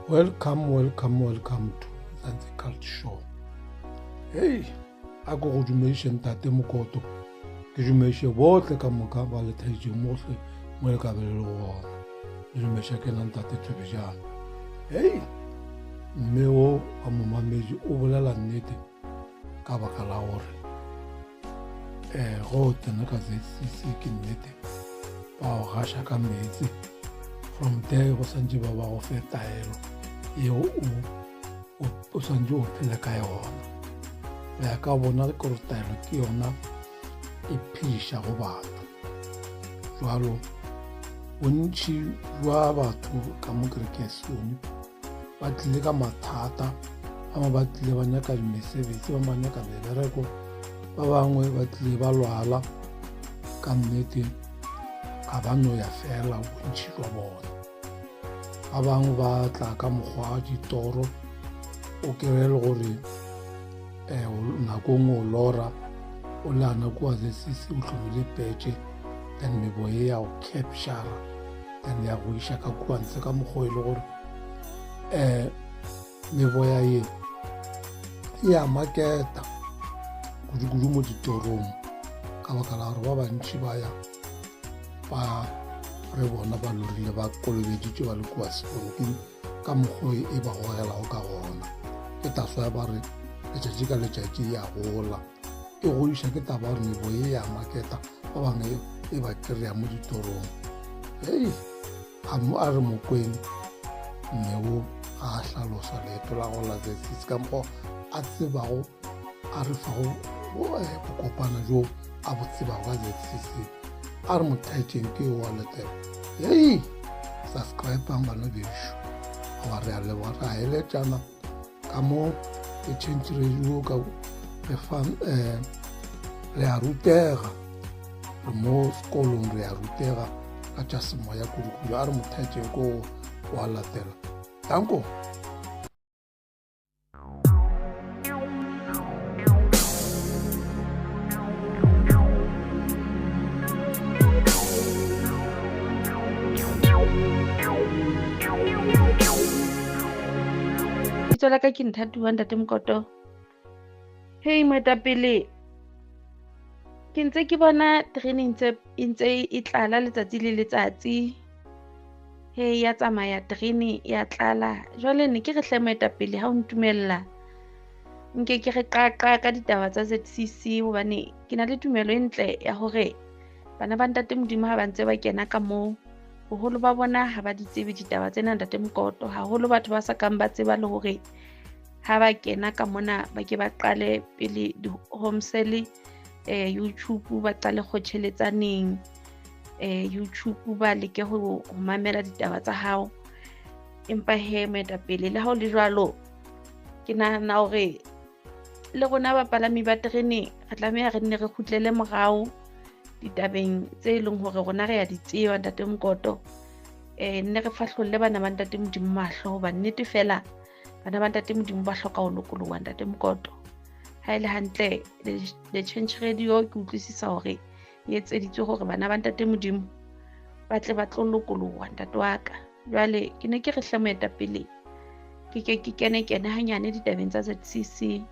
Welcome, welcome, welcome to Mzansi Cult Show. Hey, a ko go dumediše ntate Mokoto, ke dumediše bohle ka moka ba le thaetšeng mohle mo le ka be le le gona. Le dumediša ke nna ntate Thobejane. Hey, mme o wa momamedi o bolela nnete ka baka la gore go tsena ka ZCC ke nnete ba go gaša ka meetse. From there go santse ba ba go fe taelo yeo o santse o phele ka yona. Go ya ka bona ke gore taelo ke yona e phediša go batho. Jwalo bontši bja batho ka mo kereke ya Sione ba tlile ka mathata, ba bangwe ba tlile ba nyaka mesebetsi, ba bangwe ba nyaka mebereko, ba bangwe ba tlile ba lwala. Ka nnete ga ba no ya fela bontši jwa bona. Ba bangwe ba tla ka mokgwa wa ditoro, o kry-e le gore nako nngwe o lora o le ana kua ZCC o hlomile petše, then meboya ya go capture, then ya go iša ka kua ntle ka mokgwa e le gore meboya ye e ya maketa kudu-kudu mo ditorong, ka baka la gore ba bantši ba ya ba re bona ba lorile ba kolobeditšwe ba le kua sekolong ka mokgwa e ba gogelago ka gona. Ke taso ya ba re letšatši ka letšatši ya gola, e godiša ke taba gore meboya e ya maketa, ba bangwe e ba kry-a mo ditorong. Hei, a re mokweng mme o ga a hlalosa leeto la go la ZCC ka mokgwa a tsebago a re fago bokopana jo a bo tsebago ka ZCC. A re mothaetšeng ke wa latela. Hei, subscribe-ang bana bešo, goba re a leboga, re a eletšana ka mo e Change Radio ka re fa re a rutega, re mo sekolong re a rutega ka tša semoya kudu-kudu. A re mothaetšeng ko wa latela. Danko. Lebitso la ka ke Nthatuwa ntate Mokoto. Hey moetapele, ke ntse ke bona terene e ntse e tlala letsatsi le letsatsi. Hey ya tsamaya terene ya tlala. Jwale ne ke re hle moetapele ha o ntumella nke ke re qaqa ka ditaba tsa ZCC, hobane ke na le tumelo e ntle ya hore bana ba ntate Modimo ha ba ntse ba kena ka moo, boholo ba bona ha ba di tsebe ditaba tsena ntate Mokoto. Haholo batho ba sa kang ba tseba le hore ha ba kena ka mona ba ke ba qale pele di-home cell, YouTube ba qale kgotjheletsaneng, YouTube ba leke ho mamela ditaba tsa hao. Empa he moetapele, le ha o le jwalo, ke nahana hore le rona bapalami ba terene re tlameha re nne re kgutlele morao ditabeng tse leng hore rona re ya di tseba ntate Mokoto. Nne re fahlolle bana ba ntate Modimo mahlo, hoba nnete fela bana ba ntate Modimo ba hloka ho lokoloha ntate Mokoto. Ha e le hantle le Change Radio ke utlwisisa hore e etseditswe hore bana ba ntate Modimo ba tle ba tlo lokoloha ntate wa ka. Jwale ke ne ke re hle moetapele ke ke ke kene kene hanyane ditabeng tsa ZCC.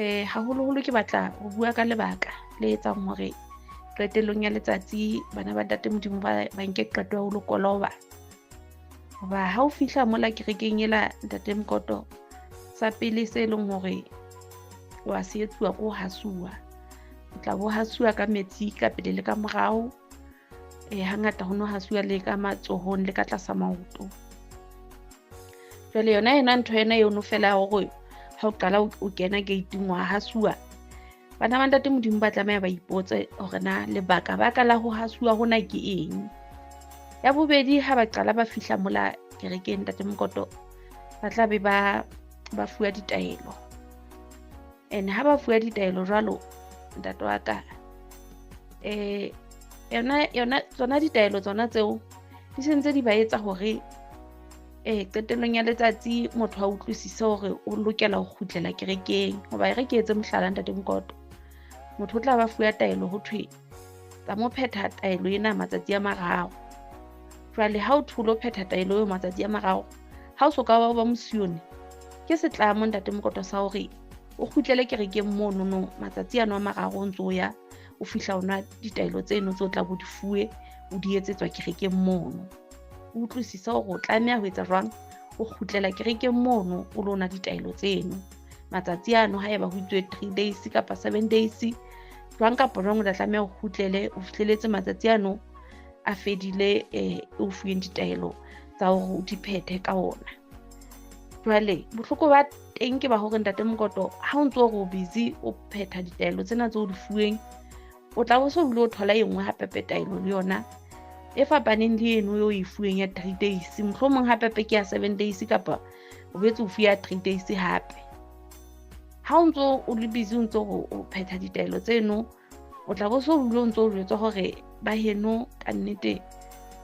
Haholoholo ke batla ho bua ka lebaka le etsang hore qetellong ya letsatsi bana ba ntate Modimo ba nke qeto ya ho lokoloba. Hoba ha o fihla mola kerekeng ela ntate Mokoto, sa pele se leng hore wa se etsuwa ke ho hasuwa. O tla bo hasuwa ka metsi ka pele le ka morao. Hangata ho no hasuwa le ka matsohong le ka tlasa maoto. Jwale yona ena ntho ena eno fela ya hore ha o qala o kena gate-ing wa hasuwa, bana ba ntate Modimo ba tlameha ba ipotse hore na lebaka baka la ho hasuwa hona ke eng. Ya bobedi, ha ba qala ba fihla mola kerekeng ntate Mokoto, ba tla be ba fuwa ditaelo. And ha ba fuwa ditaelo jwalo ntate wa ka, yona tsona ditaelo tsona tseo di sentse di ba etsa hore qetellong ya letsatsi motho a utlwisise hore o lokela ho kgutlela kerekeng. Hoba e re ke etse mohlala ntate Mokoto, motho o tla ba fuwa taelo ho thwe tsa mo phetha taelo ena matsatsi a mararo. Jwale ha o thole o phetha taelo eo matsatsi a mararo, Ha o so ka ba mosione, ke setlamo ntate Mokoto sa hore o kgutlele kerekeng monono matsatsi ano a mararo o ntso o ya, o fihla o nwa ditaelo tseno tse o tla bo di fuwe, o di etsetswa kerekeng mono. O utlwisise hore o tlameha ho etsa jwang, o kgutlela kerekeng mono o lo nwa ditaelo tseno. Matsatsi ano haeba ho itswe 3 days kapa 7 days, jwang kapa jwang o tla tlameha o kgutlele, o fihleletse matsatsi ano a fedile, o fuweng ditaelo tsa hore o di phethe ka ona. Jwale bohloko ba teng ke ba hore ntate Mokoto, ha o ntso o re o busy o phetha ditaelo tsena tse o di fuweng, o tla bo so bile o thola e nngwe hape pe taelo le yona e fapaneng le eno eo e fuweng ya 3 days. Mohlomong hape pe ke ya 7 days kapa o boetse o fuwe ya 3 days hape. Ha o ntso o le busy o ntso o phetha ditaelo tseno, o tla bo so bile o ntso o jwetswa hore ba heno ka nnete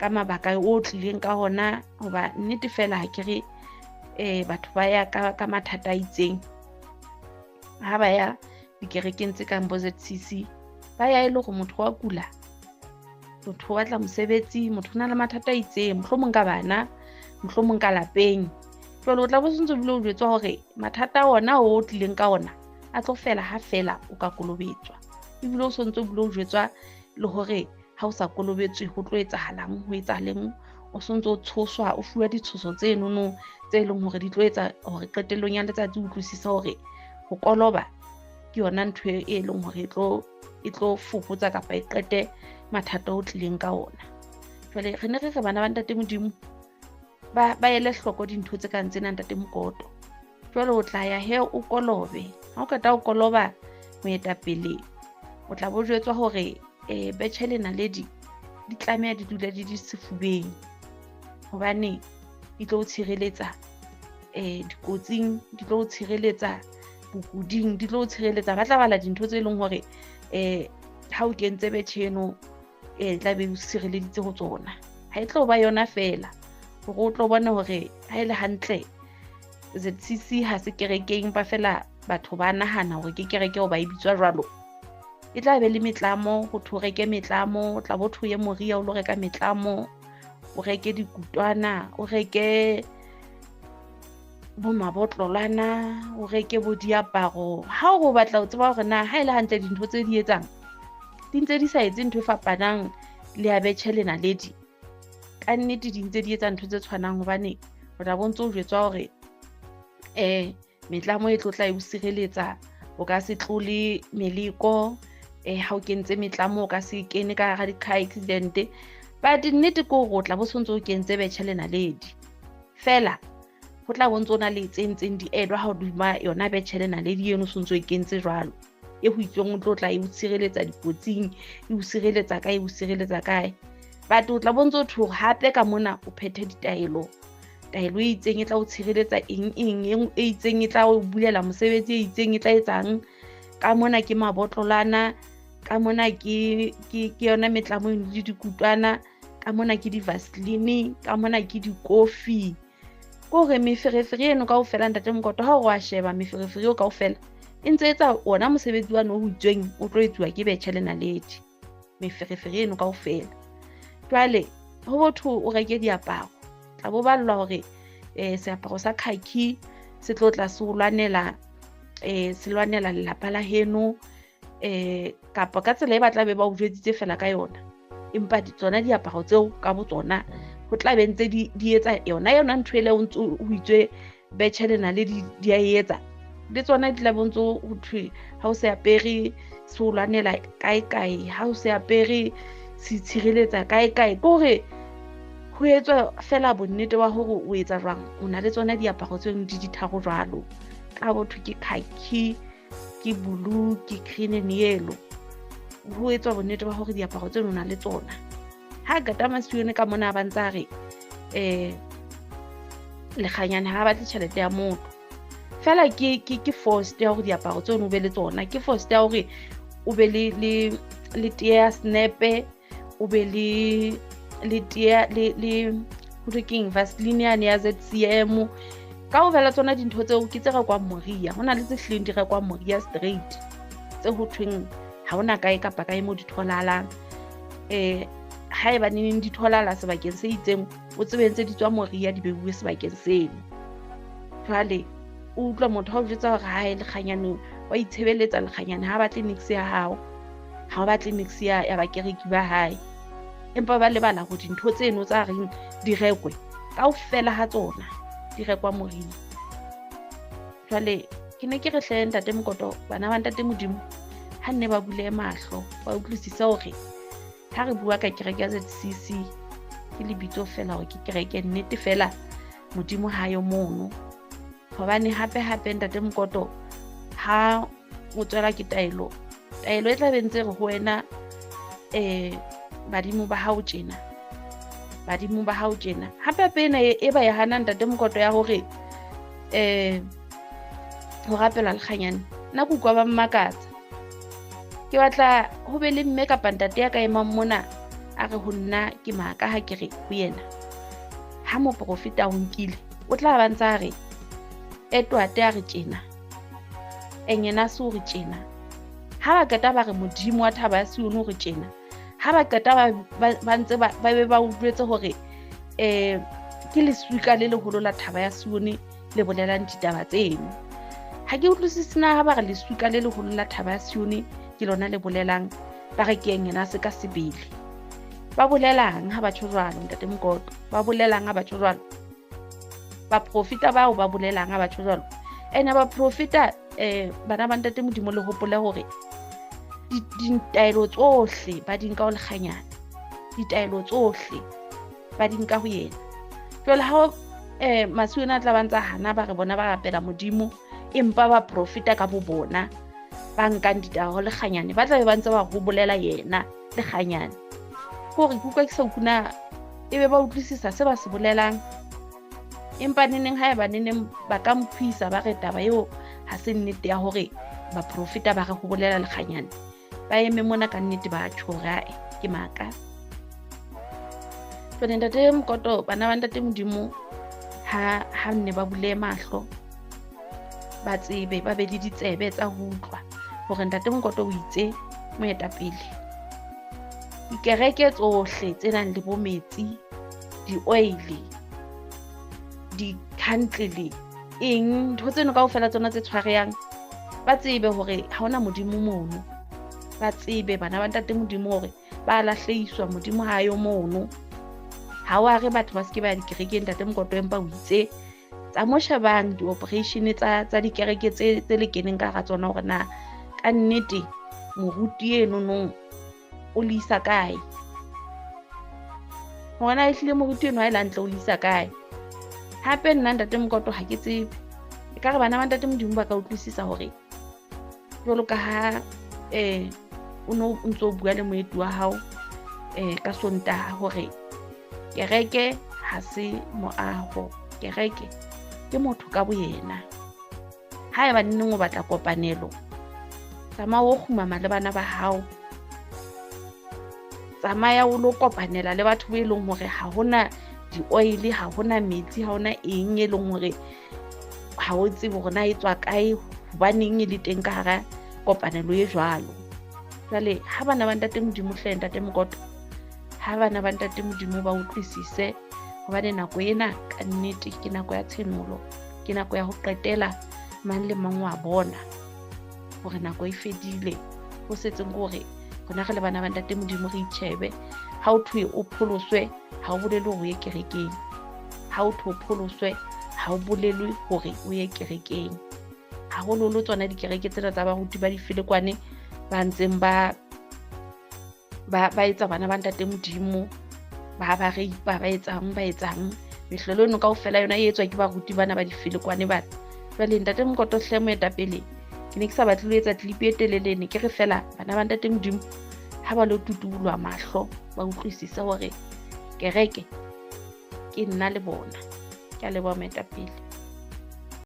ka mabaka o tlileng ka hona, hoba nnete fela ha ke re, batho ba ya ka mathata a itseng. Ha ba ya dikerekeng tse kang bo ZCC, ba ya e le hore motho wa kula, motho o batla mosebetsi, motho o na le mathata a itseng, mohlomong ka bana, mohlomong ka lapeng. Jwale o tla bo sentse o bile o jwetswa hore mathata ona o tlileng ka ona a tlo fela ha fela o ka kolobetswa. Ebile o sontse o bile o jwetswa le hore ha o sa kolobetswe ho tlo etsahalang, ho etsahaleng, o sontse o tshoswa, o fuwa ditshoso tse nono tse leng hore di tlo etsa hore qetellong ya letsatsi o utlwisise hore ho koloba ke yona ntho e leng hore e tlo fokotsa kapa e qete mathata o tlileng ka ona. Jwale re ne re re bana ba ntate Modimo ba ele hloko dintho tse kang tsena ntate Mokoto. Jwale o tla ya he o kolobe. Ha o qeta ho koloba moetapele, o tla bo jwetswa hore betjhe le naledi di tlameha di dule di di sefubeng, hobane di tlo o tshireletsa dikotsing, di tlo o tshireletsa bokuding, di tlo o tshireletsa. Ba tla bala dintho tse leng hore ha o kentse betjhe eno, tla be o sireleditse ho tsona. Ha e tlo ba yona fela, hore o tlo bone hore ha e le hantle ZCC ha se kerekeng, empa fela batho ba nahana hore ke kereke hoba e bitswa jwalo. E tla be le metlamo, ho thwe o reke metlamo, o tla bo thwe o ye Moria o lo reka metlamo, o reke dikutwana, o reke bo mabotlolwana, o reke bo diaparo. Ha o batla ho tseba hore na ha e le hantle dintho tse di etsang di ntse di sa etse ntho e fapanang le ya betjhe le naledi, ka nnete di ntse di etsa ntho tse tshwanang, hobane o tla bo ntso o jwetswa hore metlamo e tlo tla e o sireletsa, o ka se tlole meleko, ha o kentse metlamo o ka se kene ka hara di-car accident. But nnete ke hore o tla bo sontso o kentse betjhe le naledi fela, ho tla bo ntso o na le tse ntseng di elwa hodima yona betjhe le naledi eno sontso e kentse jwalo, e ho itsweng o tlo tla e o tshireletsa dikotsing, e o sireletsa kae, e o sireletsa kae. But o tla bo ntso thwe hape ka mona o phethe ditaelo, taelo e itseng e tla o tshireletsa eng eng, e itseng e tla o bulela mosebetsi, e itseng e tla etsang. Ka mona ke mabotlolwana, ka mona ke yona metlamo eno le dikutwana, ka mona ke di-vaseline, ka mona ke dikofi. Ke hore meferefere eno kaofela ntate Mokoto, ha o re wa sheba meferefere eo kaofela e ntse etsa ona mosebetsi wane o itsweng o tlo etsuwa ke betjhe le naledi, meferefere eno kaofela. Jwale ho botho o reke diaparo, tla bo ballwa hore seaparo sa khaki se tlo tla se o lwanela, se lwanela lelapa la heno, kapa ka tsela e ba tla be ba o jwetsitse fela ka yona, empa tsona diaparo tseo ka bo tsona ho tla be ntse di etsa yona ntho ele o ntso o itswe betjhe le naledi di a e etsa, le tsona di tla bo ntso ho thwe ha o se apere se o lwanela kae kae, ha o se apere se itshireletsa kae kae. Ke hore ho etswa fela bonnete ba hore o etsa jwang, o na le tsona diaparo tse di ditharo jwalo, tla bo thwe ke khaki, ke blue, ke green and yellow. Ho etswa bonnete ba hore diaparo tseno o na le tsona. Ha qeta masione ka mona ba ntsa re lekganyane ha ba batle tjhelete ya motho fela, ke forced ya hore diaparo tseno o be le tsona, ke forced ya hore o be le tee ya snepe, o be le tee le ho thwe keng, vaseline yane ya ZCM. Kaofela tsona dintho tseo ke tse rekwang Moria. Ho na le tse hlileng di rekwang Moria straight, tse ho thweng ha hona kae kapa kae mo di tholahalang. Haeba neneng di tholahala sebakeng se itseng, o tsebe ntse di tswa Moria di beuwe sebakeng seno. Jwale o utlwa motho ha o jwetsa hore hae lekganyane wa itshebeletsa, lekganyane ha batle nix ya hao, ha o batle nix ya bakereki ba hae. Empa ba lebala hore dintho tseno tsa reng di rekwe kaofela ha tsona di rekwa Moria. Jwale ke ne ke re hle ntate Mokoto, bana ba ntate Modimo ha nne ba bule mahlo, ba utlwisise hore ha re bua ka kereke ya ZCC ke lebitso fela hore ke kereke, nnete fela Modimo ha yo mono. Hobane hape hape ntate Mokoto, ha o tswela ke taelo, taelo e tla be ntse re ho wena badimo ba hao tjena, badimo ba hao tjena. Hape hape ena e ba e hana ntate Mokoto ya hore ho rapelwa lekganyane, nna ke utlwa ba mmakatsa. Ke batla ho be le mme kapa ntate ya ka emang mona a re ho nna ke maka ha ke re ho yena. Ha moprofeta o nkile, o tla ba ntsa re Edward a re tjena, Enyena se o re tjena. Ha ba qeta ba re Modimo wa thaba ya Sione o re tjena. Ha ba qeta ba ntse ba be ba utlwetse hore ke leswika le leholo la thaba ya Sione le bolelang ditaba tseno. Ha ke utlwisise na ha ba re leswika le leholo la thaba ya Sione ke lona le bolelang, ba re ke Enyena se ka sebele. Ba bolelang ha ba tjho jwalo ntate Mokoto? Ba bolelang ha ba tjho jwalo? Baprofeta bao ba bolelang ha ba tjho jwalo? Ene baprofeta bana ba ntate Modimo le hopole hore ditaelo tsohle ba di nka ho lekganyane, ditaelo tsohle ba di nka ho yena. Jwale ha Masione a tla ba ntsa hana ba re bona ba rapela Modimo, empa ba profeta ka bo bona ba nkang ditaba ho lekganyane, ba tla be ba ntse ba ho bolela yena lekganyane. Ke hore ke utlwa ke sa ukuna ebe ba utlwisisa se ba se bolelang. Empa neneng ha eba neneng ba ka mphuisa ba re taba eo ha se nnete ya hore baprofeta ba re ho bolela lekganyane, ba eme mona ka nnete ba tjho hore ae ke maka. Jwale ntate Mokoto, bana ba ntate Modimo ha nne ba bule mahlo, ba tsebe, ba be le ditsebe tsa ho utlwa hore ntate Mokoto o itse moetapele. Dikereke tsohle tse nang le bo metsi, di-oil, di-candle, eng, ntho tseno kaofela tsona tse tshwarehang, ba tsebe hore ha hona Modimo mono. Ba tsebe bana ba ntate Modimo hore ba lahlehiswa, Modimo ha yo mono. Ha wa re batho ba se ke ba ya dikerekeng ntate Mokoto, empa o itse tsa mo shebang di-operation tsa dikereke tse le keneng ka hara tsona hore na ka nnete moruti eno nong o le isa kae. Hore na ehlile moruti eno ha e le hantle o le isa kae. Hape nna ntate Mokoto ha ke tsebe. Ekare bana ba ntate Modimo ba ka utlwisisa hore jwalo ka ha o no ntso bua le moeti wa hao ka Sontaha hore kereke ha se moaho, kereke ke motho ka boyena. Haeba neneng o batla kopanelo, tsamaya o kgumama le bana ba hao, tsamaya o lo kopanela le batho be leng hore ha hona di-oil, ha hona metsi, ha hona eng e leng hore ha o tsebe hore na e tswa kae, hobaneng e le teng ka hara kopanelo e jwalo. Jwale ha bana ba ntate Modimo hle ntate Mokoto, ha bana ba ntate Modimo ba utlwisise hobane nako ena ka nnete ke nako ya tshenolo, ke nako ya ho qetela, mang le mang wa bona hore nako e fedile. Ho setseng ke hore rona re le bana ba ntate Modimo re itjhebe. Ha o thwe o pholoswe, ha o bolele hore o ye kerekeng. Ha o thwe o pholoswe, ha o bolele hore o ye kerekeng. Haholoholo tsona dikereke tsena tsa baruti ba difelekwane ba ntseng ba etsa bana ba ntate Modimo, ba ba reipa, ba etsang, ba etsang. Mehlolo eno kaofela yona e etswa ke baruti bana ba difelekwane bana. Jwale ntate Mokoto hle moetapele, ke ne ke sa batle ho etsa clip e telele, ne ke re fela bana ba ntate Modimo ha ba lo tutulwa mahlo, ba utlwisise hore kereke ke nna le bona. Ke a leboha moetapele.